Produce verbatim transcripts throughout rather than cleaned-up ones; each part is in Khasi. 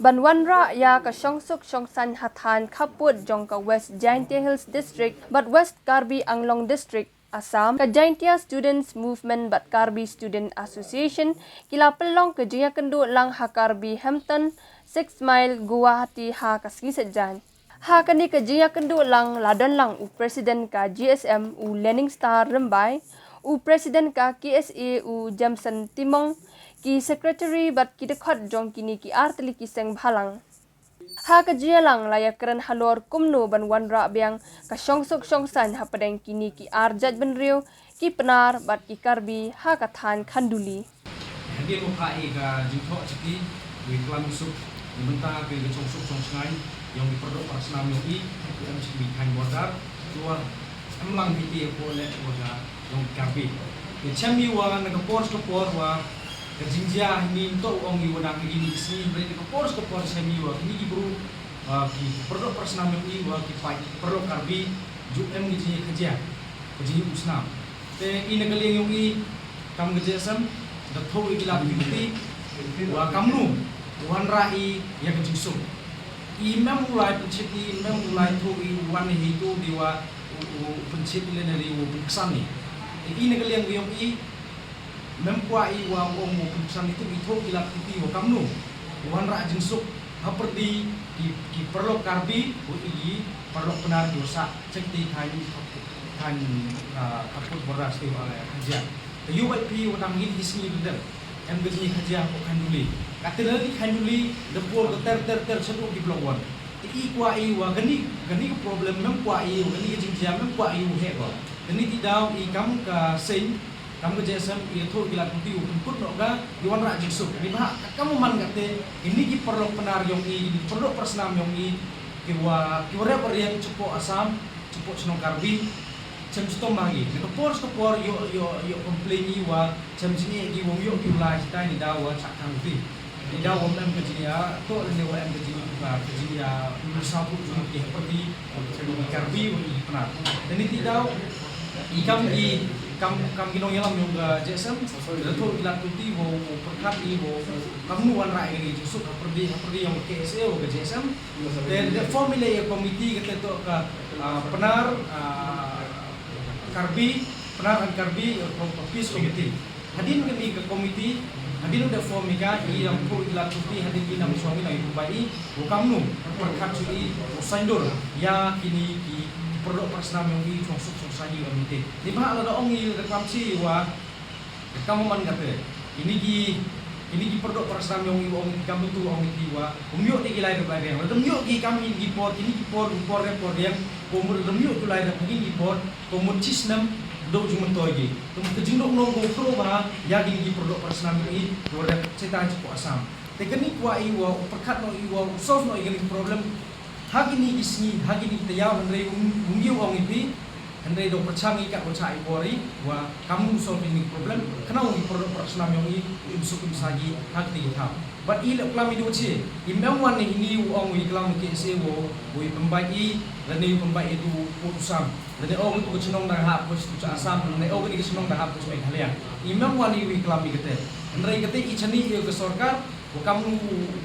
Ban wanrah ïa ka shongsuk shongsaiñ ha thaiñ khappud jong ka West Jaintia Hills District bad West Karbi Anglong District, Assam, ka Jaintia Students Movement bad Karbi Student Association ki la pynlong ka jingïakynduh lang ha Karbi Hempton, Six Mile, Guwahati ha ka sngi Saitjaiñ. Ha kane ka jingïakynduh lang la don lang u President ka G S M u Learning Star Rymbai, u President ka K S A u Jameson Timung, ki Secretary bad ki dkhot jong kine ki artylli ki seng bhalang. Ha ka jingïalang la ïakren halor kumno ban wanrah biang ka shongsuk shongsaiñ hapdeng kine ki ar jaitbynriew, ki Pnar bad ki Karbi ha ka thaiñ Khanduli. Hadien ba phah i ka jingthoh jong i, wi klam i suk, i mynta ka shongsuk shongsaiñ ïong i pyrdoh pyrshah ïong i, em shi mi thaiñ border, tu wa em lang hi ti ko le wa ka ïong Karbi. Te chem i wa na ka por ka por wa ka jingjia hi ni to ong i wa dang hi ni sngi, na ka por ka por chem i wa kini ki bru, wa ki pyrdoh pyrshah ïong i, wa ki paid pyrdoh Karbi, ju em ki jingkhajia, ka jingusnam. Te i na ka liang ïong i, kam ka J S M da thoh i ki lad ki kti, wa kamnu wanrah i ïa ka jingsuk. I mem u lai pynchit i mem u lai thoh i wan hi tu di wa u, u pynchit i lane di u pynksan i. Te i na ka liang ïong i, mem kwah i wa u ong u pynksan i tu i thoh i ki lad ki kti wa kamnu wanrah jingsuk hapyrdi ki, ki paralok Karbi, u i ki paralok Pnar ki wa sah check ti thaiñ, thaiñ, ah, khappud border state wa la khajia. Te ïoh bai phi wa dang ngin ki sngi dep em ka jingkhajia ko Khanduli. Ka te lani Khanduli da por ka ter ter ter shaduh ki block one. Te i kwah i wa kani, kani ka problem mem kwah i wa kani ka jingjia mem kwah i wa heh ko. Kani ti daw i kam ka seng, kam ka J S M i thoh ki lad ki kti u pynkut noh ka, i wanrah jingsuk. Ni ba ka kam man ka te, kini ki paralok Pnar ïong i, kini ki paralok pyrshah ïong i, ki wa, ki wa rep riang chepoh Assam, chepoh chnong Karbi, chem chitom ma ngi. Ni ka por ka por ïoh, ïoh, ïoh complain i wa chem jingeh ki wa ym ïoh ki u lai, kita ni daw wa chah khang ti. Ni daw wa ym em ka jingïa, to ni wa em ka jingïa, ka jingïa, ym sa pu jingïa ki hapyrdi, ki Karbi wa ki Pnar. Te ni ti daw, i kam ki, kam, kam ki nongïalam ïong ka J S M, da thoh ki lad ki kti wa, wa pyrkhat i wa, kamnu wanrah i kani ka jingsuk hapyrdi, hapyrdi ïong ka K S A wa ka J S M, Te da form i leh ïa committee kata to ka, ah, Pnar, ah, Karbi, Pnar and Karbi, ah, Peace Committee. Hadien kani ka committee, hadien da form i ka, i dang thoh i lad ki kti, hadien i nang shuwa i nang i pynbai i, u kamnu, pyrkhat shuh i, u saiñdur ïa kini ki, ki paralok pyrshah ïong i, shongsuk shongsaiñ i, committee. Ni ba la da ong i, da klam shi wa, Ka kam man kata, kini ki, kini ki paralok pyrshah ïong i wa ong i kam tu ong i wa, ym ïoh de ki lai rep lai riang. Lada ym ïoh ki kam kini ki por, kini ki por, por rep por riang, ko mut lada ym ïoh ki lai rep kini ki por, ko mut chi snem, do jingmyntoi ki. Ko mut ka jingduk nong ko khro ba, ïa kini ki paralok pyrshah ïong i, ko rep chetai chepoh Assam. Te kani kwah i wa, u pyrkhat noh i wa, u solve noh i kani ki problem, Ha kini ki sngi, ha kini ki taïew, hynrei um, um ïoh ong i phi, hynrei da pyrshang i kat ba chah i bor i, wa kamnu solve kini ki problem, khnang ki paralok pyrshah ïong i, im suk im sagi, ha kini ki thaw. Bad i leh klam i da u chi, i mem wan i hini u ong i klam ki se wo, u i pynbai i, lane u pynbai i tu, u tu sam. Lane ong tu ka chnong da hap, ko tu cha Assam, lane ong ni ka chnong da hap, ko Meghalaya. I mem wan i u i klam i kate. Hynrei kate i chani i ka sorkar, Wa kamnu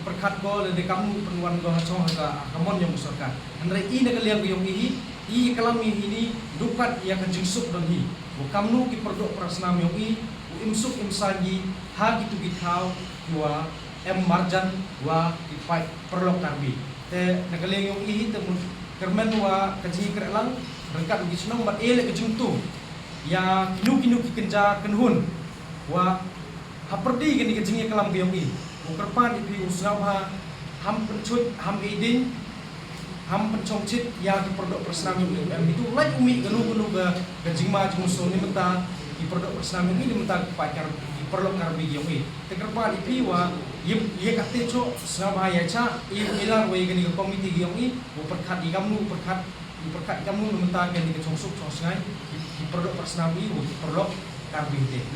pyrkhat ko, lane kamnu pynwan ko ha chong ha ka, ha ka mon ïong u sorkar. Hynrei i na ka liang ka ïong i, i klam i hini, dukat ïa ka jingsuk don hi. Wa kamnu ki paralok pyrshah ïong i, u im suk im sagi, ha kitu ki thaw, ki wa em marjan, wa ki paid paralok Karbi. Te na ka liang ïong i hi, te mut kyrmen wa ka jingkyrlang, ryngkat ki chnong, bad e leh ka jingtu. Ïa kinu kinu ki kynja kynhun, wa Hapyrdi kani ka jingïaklam ka ïong i. U kyrpad i phi u sngewbha, ham pynchut, ham iding, ham pynchongchit, ïa ki paralok pyrshah ïong i. Em, itu lait u mih kano kano ka, ka jingma jingmynsong ni mynta, ki paralok pyrshah ïong i ni mynta ki paid Kar-, ki paralok Karbi ïong i. Te kyrpad i phi wa, ïa, ïa kate chok, sngewbha ïa cha, i, i lar wa ïa kani ka komiti ïong i, u pyrkhat i kamnu, u pyrkhat, u pyrkhat i kamnu ni mynta kani ka chongsuk, chongsngai, ki, ki paralok pyrshah ïong i, u ki paralok Karbi te.